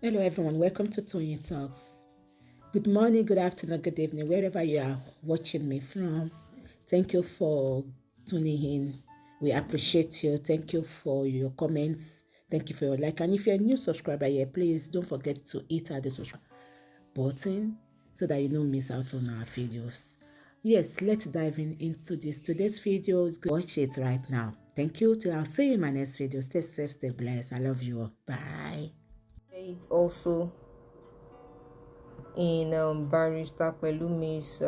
Hello everyone, welcome to Toyeen Talks. Good morning, good afternoon, good evening, wherever you are watching me from. Thank you for tuning in. We appreciate you. Thank you for your comments. Thank you for your like. And if you're a new subscriber here, please don't forget to hit the subscribe button so that you don't miss out on our videos. Yes, let's dive in into this today's video. Watch it right now. Thank you. Till I'll see you in my next video. Stay safe, stay blessed. I love you all. Bye. It's also in Barrister Pelumi's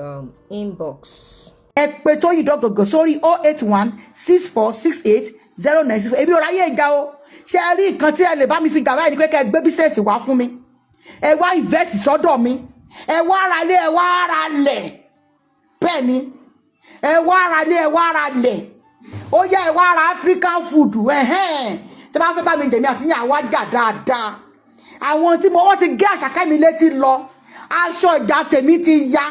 inbox. Ẹ pé Tóyìn Dọ́gọ̀gọ̀ sórí 081646809 6. Èmi ò ráyè ìjà o. Ṣé ẹ rí nǹkan tí ẹ lè bá mi fi gbà báyìí ni pé kẹ́ ẹ gbé business wá fún mi, ẹ wá invest sọ́dọ̀ mi, ẹ wá ra ilé, ẹ wá ra lẹ̀. Bẹ́ẹ̀ ni, ẹ wá ra ilé, ẹ wá ra lẹ̀. Ó yá, ẹ wá ra African food. Ẹ̀hẹ́n, tí wọ́n bá fẹ́ bá mi jẹ̀mí àti yín, àwa jà dáadáa. Àwọn tí mo wọ́n ti gé àṣàkẹ́ mi létí lọ, aṣọ ìjà tèmi ti ya.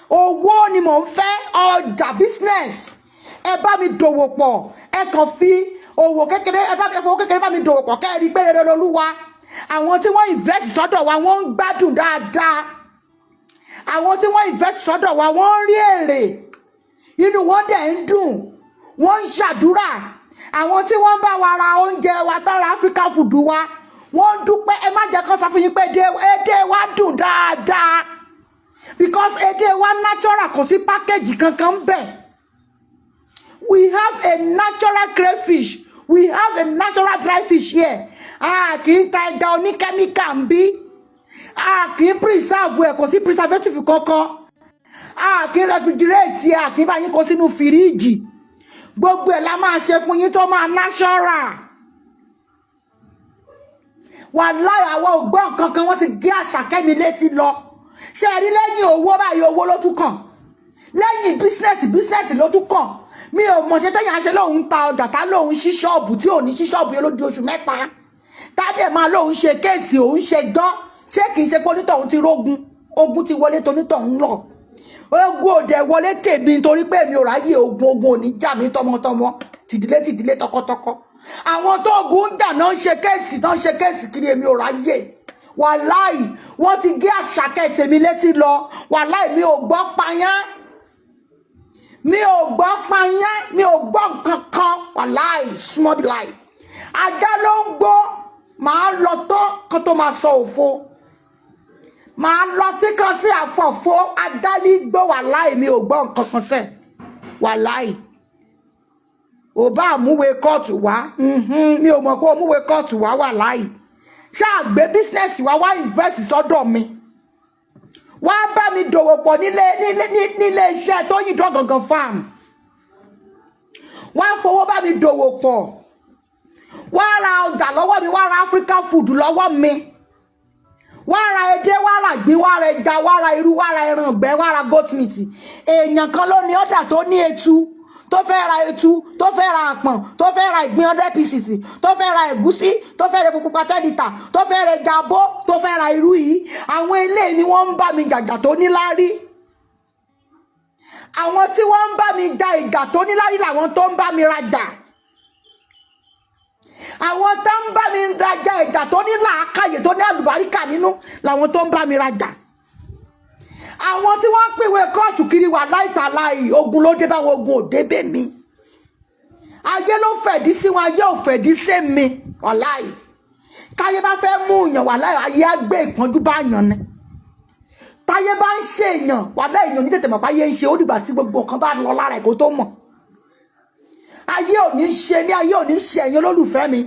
Owó ni mò ń fẹ́, ọjà, business. Ẹ bá mi dòwò pọ̀. Ẹ kàn fi òwò kékeré, ẹ bá ẹ fowó kékeré bá mi dòwò pọ̀, kẹ́ ẹ rí i pé rere lolúwa. Àwọn tí wọ́n invest sọ́dọ̀ wa, wọ́n ń gbádùn dáadáa. Àwọn tí wọ́n invest sọ́dọ̀ wa, wọ́n ń rí èrè, inú wọn dẹ̀ ń dùn, wọ́n ń ṣàdúrà. Àwọn tí wọ́n ń bá wa ra oúnjẹ wa tán, ra African food wa, wọ́n ń dúpẹ́. Ẹ má jẹ́ kán sọ fún yín pé edé wa dùn dáadáa, because edé wa natural, kò sí package kankan ń bẹ̀. We have a natural crayfish, we have a natural dry fish here. A kì í ta ẹja oníkẹ́míkà ń bí, a kì í preserve ẹ̀, kò sí preservative kankan, a kì í refrigerate ẹ̀, a kì í bá yín kó sínú fìríìjì. Gbogbo ẹ̀ la máa ṣe fún yín tó máa natural. Wàláì, àwọn ògbọ́n kankan, wọ́n ti gé àṣàkẹ́ mi létí lọ. Ṣé ẹ rí lẹ́yìn owó báyìí, owó ló tún kàn lẹ́yìn business, business ló tún kàn. Mi ò mọ̀ ṣe tẹ́yìn àṣẹ lòun ta ọjà, tá lòun ṣí ṣọ́ọ̀bù tí ò ní ṣí ṣọ́ọ̀bù yẹn ló di oṣù 3, tá dẹ̀ máa lòun ṣe case, òun ṣe gán. Ṣé kì í ṣe pé onítọ̀hún ti rógun? Ogun ti wọlé tonítọ̀hún lọ, ogun ò dẹ̀ wọlé tèmi, nítorí pé èmi ò ráyè ogun. Ogun ò ní jà mí tọmọtọmọ, tìdílé tìdílé, tọkọtọkọ. Àwọn tó ogun ń jà náà ń ṣe case, náà ń ṣe case kiri. Èmi ò ráyè. Wàláì, wọ́n ti gé àṣàkẹ́ tèmi létí lọ. Wàláì, mi ò gbọ́ payán, mi ò gbọ́ payán, mi ò gbọ́ nǹkan kan. Wàláì, small lie, ajá ló ń gbó. Màá lọ tán kó tó máa sọ òfo, màá lọ tí kan sí àfọ̀fọ́. Ajá ní gbó. Wàláì, mi ò gbọ́ nǹkan kan sẹ́. Wàláì, ò bá àmúwe kóòtù wá, mi ò mọ̀ pé òmúwe kóòtù wá. Wàláì, ṣáà gbé business wá, wá invest sọ́dọ̀ mi, wá bá mi dòwò pọ̀ nílé iṣẹ́ Tóyìn Dọ́gangan farm. Wá fowó bá mi dòwò pọ̀, wá ra ọjà lọ́wọ́ mi, wá ra African food lọ́wọ́ mi, wá ra edé, wá ra ìgbín, wá ra ẹja, wá ra irú, wá ra ẹran ìgbẹ́, wá ra goat meat. Èèyàn kan ló ní ọ̀dà tó ní etu, tó fẹ́ ra etu, tó fẹ́ ra àpọ̀n, tó fẹ́ ra ìgbín 100 pieces, tó fẹ́ ra ẹ̀gúsí, tó fẹ́ ra epo pupa 10 litre, tó fẹ́ ra ẹja abó, tó fẹ́ ra irú yìí. Àwọn eléyìí ni wọ́n ń bá mi jàjà tó níláárí. Àwọn tí wọ́n ń bá mi ja ìjà tó níláárí làwọn tó ń bá mi rajà. Àwọn tó ń bá mi rajà ìjà tó ní làákàyè, tó ní àlùbáríkà nínú làwọn tó ń bá mi rajà. Àwọn tí wọ́n ń pèwé kóòtù kiri wà láìtàláì, ogun ló dé báwọn, ogun ò dé bẹ́ mi. Ayé ló fẹ̀dí sí wọn, ayé ò fẹ̀dí sí mi. Wàláì, táyé bá fẹ́ mú yàn, wàláì, ayé á gbé ìpọ́njú bá yàn ni. Táyé bá ń ṣe èèyàn, wàláì, èèyàn ní tètè mọ̀ páyé ń ṣe. Ó dìgbà tí gbogbo nǹkan bá lọ lára ẹ̀ kó tó mọ̀. Ayé ò ní ṣe mí, ayé ò ní ṣe ẹ̀yin olólùfẹ́ mi,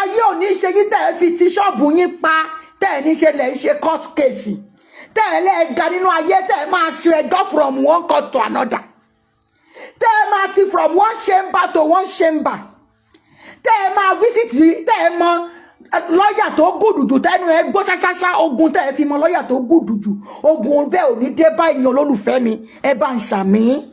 ayé ò ní ṣe yín. Tẹ̀ ẹ́ fi ti ṣọ́ọ̀bù yín pa, tẹ̀ ẹ́ ní ṣe lẹ̀ ń ṣe court case, tẹ̀ ẹ́ lẹ́ẹ̀ga nínú ayé, tẹ̀ ẹ́ máa ṣe ẹjọ́ from one court to another, tẹ́ ẹ máa ti from one chamber to one chamber, tẹ́ ẹ máa visit, tẹ́ ẹ mọ lọ́ọ̀yà tó gùdù jù, tẹ́nu ẹ gbó ṣáṣáṣá. Ogun tẹ́ ẹ fi mọ lọ́ọ̀yà tó gùdù jù, ogun bẹ́ẹ̀ ò ní dé bá èèyàn olólùfẹ́ mi. Ẹ bá ń ṣàmì.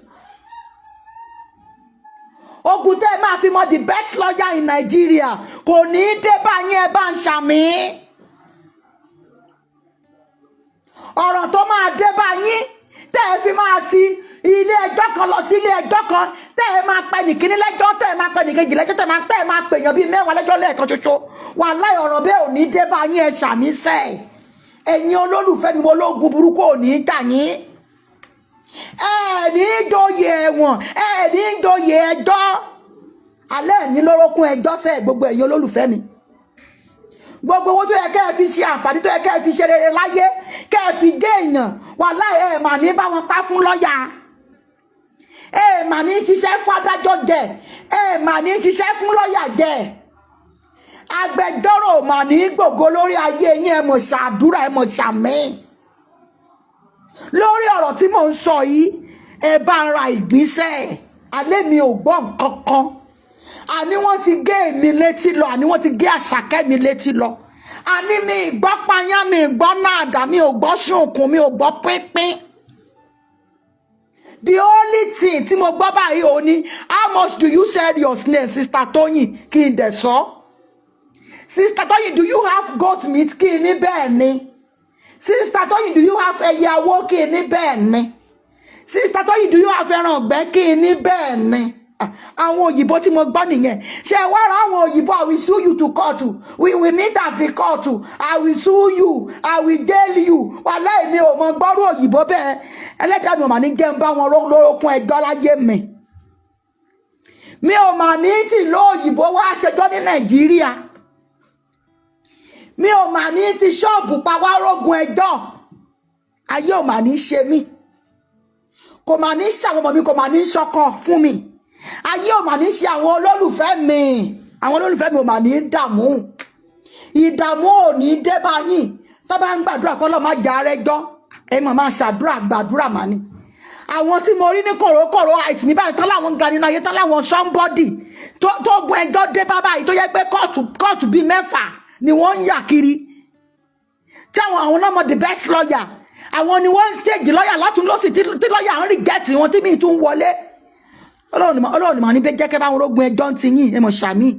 Ogun tẹ́ ẹ máa fi mọ the best lawyer in Nigeria kò ní dé bá yín. Ẹ bá ń ṣàmì. Ọ̀rọ̀ tó máa dé bá yín tẹ́ ẹ fi máa ti Ilé ẹjọ́ kan lọ sí ilé ẹjọ́ kan, tẹ́ ẹ máa pẹ́ nìkíní lẹ́jọ́, tẹ́ ẹ máa pẹ́ nìkejì lẹ́jọ́, tẹ́ ẹ máa pèèyàn bíi 10 lẹ́jọ́ lẹ́ẹ̀kan ṣoṣo. Wàláhì, ọ̀rọ̀ bẹ́ẹ̀ ò ní dé bá yín. Ẹ ṣàmì sẹ́. Ẹ̀yin olólùfẹ́ mi, mo lóògùn burúkú ò ní jà yín. Ẹ ní joyè ẹ̀wọ̀n, ẹ ní joyè ẹjọ́ alẹ́ ní lórókún ẹjọ́ sẹ́. Gbogbo ẹ̀yin olólùfẹ́ mi, gbogbo owó tó yẹ kẹ́ ẹ fi ṣe àǹfààní, tó yẹ kẹ́ ẹ fi ṣe rere láyé, kẹ́ ẹ fi dé èèyàn, wàláhì, ẹ mà ní bá wọn pa fún lọ́ọ̀yà, ẹ mà ní ṣiṣẹ́ fún adájọ́ jẹ, ẹ mà ní ṣiṣẹ́ fún lọ́ọ̀yà jẹ, agbẹjọ́rò mà ní gbògo lórí ayé yín. Ẹ mọ̀ ṣàdúrà, ẹ mọ̀ ṣàmín lórí ọ̀rọ̀ tí mò ń sọ yìí. Ẹ bá ń ra ìgbínsẹ̀. Alẹ́ mi ò gbọ́ nǹkan kan. Àní wọ́n ti gé èmi létí lọ, àní wọ́n ti gé Àṣàkẹ́ mi létí lọ. Àní mi ìgbọ́ payán, mi ìgbọ́ náàdà, mi ò gbọ́ ṣùnkùn, mi ò gbọ́ pínpín. The only thing tí mo gbọ́ báyìí ò ní, "How much do you sell your snail, Sister Toyin?" Kí n dẹ̀ sọ. "Sister Toyin, do you have goat meat?" Kí n ní bẹ́ẹ̀ ni. "Sister Toyin, do you have ẹyẹ awó?" Kí n ní bẹ́ẹ̀ ni. "Sister Toyin, do you have ẹran ọ̀gbẹ́?" Kí n ní bẹ́ẹ̀ ni. Àwọn òyìnbó tí mo gbọ́ nìyẹn. Ṣé ẹ wá ra àwọn òyìnbó, "I will sue you to court, we will meet at the court, I will sue you, I will jail you." Wàláhì, mi ò mọ gbọ́rú òyìnbó bẹ́ẹ̀. Ẹlẹ́dàá mi ò mà ní jẹ́ ń bá wọn lórókún ẹjọ́ láyé mi. Mi ò mà ní tìlú òyìnbó wá ṣẹjọ́ ní Nàìjíríà. Mi ò mà ní ti ṣọ́ọ̀bù pa wá rógun ẹjọ́. Ayé ò mà ní ṣe mí, kò mà ní ṣàwọn ọmọ mi, kò mà ní ṣọkọ fún mi. Ayé ò mà ní ṣe àwọn olólùfẹ́ mi. Àwọn olólùfẹ́ mi ò mà ní dààmú. Ìdààmú ò ní dé bá yín. Tó bá ń gbàdúrà kọ́ lọ́ọ́ má jà rẹjọ́, ẹ mà máa ṣàdúrà, gbàdúrà mà ní. Àwọn tí mo rí ní kòrókòró àìsàn ní báyìí tán, láwọn ga nínú ayé tán, láwọn somebody tó gun ẹjọ́ dé bá báyìí, tó yẹ pé kóòtù kóòtù bíi 6 ni wọ́n ń yà kiri, tí àwọn náà mọ the best lawyer, àwọn ni wọ́n ń change lawyer látún lọ́sì, tí lawyer ń reject wọn, tí mi tún wọlé. Ọlọ́run ni màá ní bẹ́ẹ̀ jẹ́ kẹ́ bá wọn rógun ẹjọ́ ń ti yín. Ẹ mọ̀ sàmì.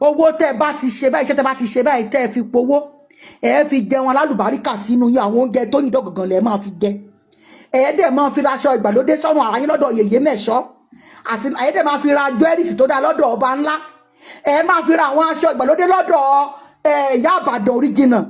Owó tẹ́ ẹ bá ti ṣe báyìí, iṣẹ́ tẹ́ bá ti ṣe báyìí, tẹ́ ẹ fi powó, ẹ fi jẹun alálùbáríkà sínú yín. Àwọn oúnjẹ tó yìn dọ́gàngàn lẹ̀ máa fi jẹ. Ẹ dẹ̀ máa fi raṣọ ìgbàlódé sọ́run ara yín lọ́dọ̀ yèyé mẹ̀ṣọ́, àti ẹ dẹ̀ máa fi ra jewelries tó dáa lọ́dọ̀ ọba ńlá. Ẹ máa fi ra àwọn aṣọ ìgbàlódé lọ́dọ̀ ìyá Àbàdàn original.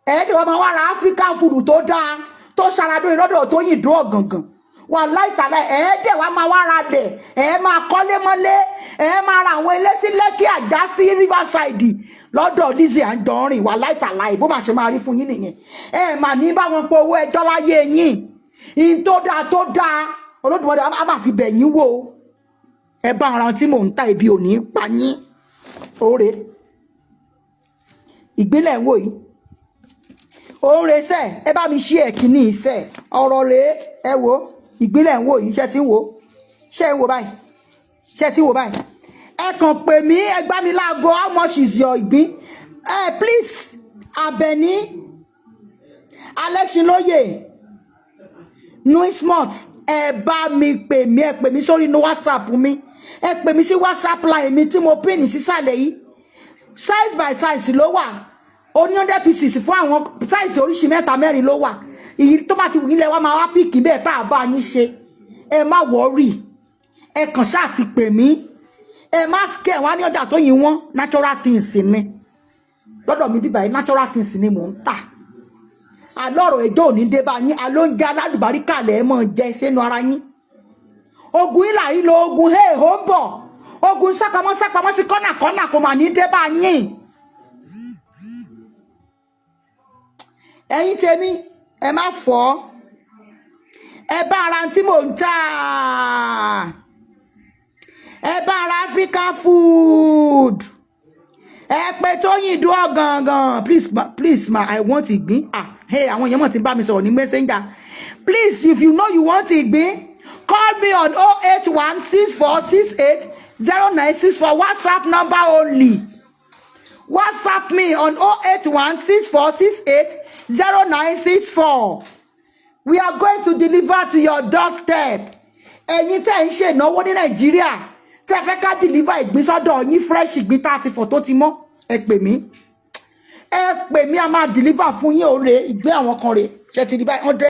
Ẹ dẹ̀ wọ́n máa wá ra African food tó dáa, tó ṣaradóyin lọ́dọ̀ tó yìn dúró gangan. Wà láìtàlá, ẹ dẹ̀ wá máa wá ra dẹ̀, ẹ máa kọ́lé mọ́lé, ẹ máa ra àwọn ilé sí Lẹ́kì, Àjà, sí Riverside lọ́dọ̀ Lizzy Anjorin. Wà láìtàlá, ìbó máa ṣe máa rí fún yín nìyẹn. Ẹ mà ní báwọn pé owó ẹjọ́ láyé yín. In tó dáa tó dáa, Olódùmarè á máa fi bẹ̀ yín wò. Ẹ bá ara tí mò ń ta, ibi ò ní pa yín. Oore ìgbélẹ̀ ń wò yìí, oore sẹ́. Ẹ bá mi ṣí ẹ̀ kínní sẹ́. Ọ̀rọ̀ rèé, ẹ wo ìgbélẹ̀ ń wò yìí. Ṣé ti ń wò? Ṣé ń wò báyìí? Ṣé ti ń wò báyìí? Ẹ kàn pè mí, ẹ gbá mi láago. How much is your ìgbín? Ẹ please, Àbẹ̀ní Alẹ́ṣinlóye Nuismot, ẹ bá mi pè mí. Ẹ pè mí sórí inú WhatsApp mi, ẹ pè mí sí WhatsApp line mi tí mo pin sísàlẹ̀ yìí. Size by size ló wà. Ó ní 100 pieces fún àwọn size oríṣi mẹ́ta mẹ́rin ló wà. Èyí tó bá ti wù nílẹ̀ wá máa wá pick bẹ́ẹ̀ tá a bá yín ṣe. Ẹ má worry, ẹ kàn ṣáà ti pè mí. Ẹ má kẹ́ wá ní ọjà tó yin wọ́n. Natural things ni lọ́dọ̀ mi bíbáyìí. Natural things ni mò ń tà. Alọ́rọ̀ ẹjọ́ ò ní dé bá yín. Alóúnjẹ alálùbáríkà lẹ̀ mọ̀ jẹ sínú ara yín. Ogun ìlà yìí lo ogun hey ó ń bọ̀, ogun sápamọ́ sápamọ́ sí kọ́nà kọ́nà kò mà ní dé bá yín. Ẹ̀yin tèmi, ẹ má fọ́. Ẹ bá ara tí mò ń tà, ẹ bá ara African food. Ẹ pé Tóyìn dúró gangan. Please ma, please ma, I want ìgbín. Ah hey, àwọn èèyàn mọ̀ tí ń bá mi sọ̀rọ̀ ní messenger. Please, if you know you want ìgbín, call me on 08164680964. WhatsApp number only. WhatsApp me on 08164680964. We are going to deliver to your doorstep. Ẹ̀yin tẹ́ ń ṣe ìnáwó ní Nàìjíríà, tẹ́ fẹ́ ká deliver ìgbín sọ́dọ̀ yín, fresh ìgbín tá a ti fọ̀ tó ti mọ́, ẹ pè mí, ẹ pè mí, a máa deliver fún yín. Òre ìgbín àwọn kan rè ṣe ti di báyìí 100.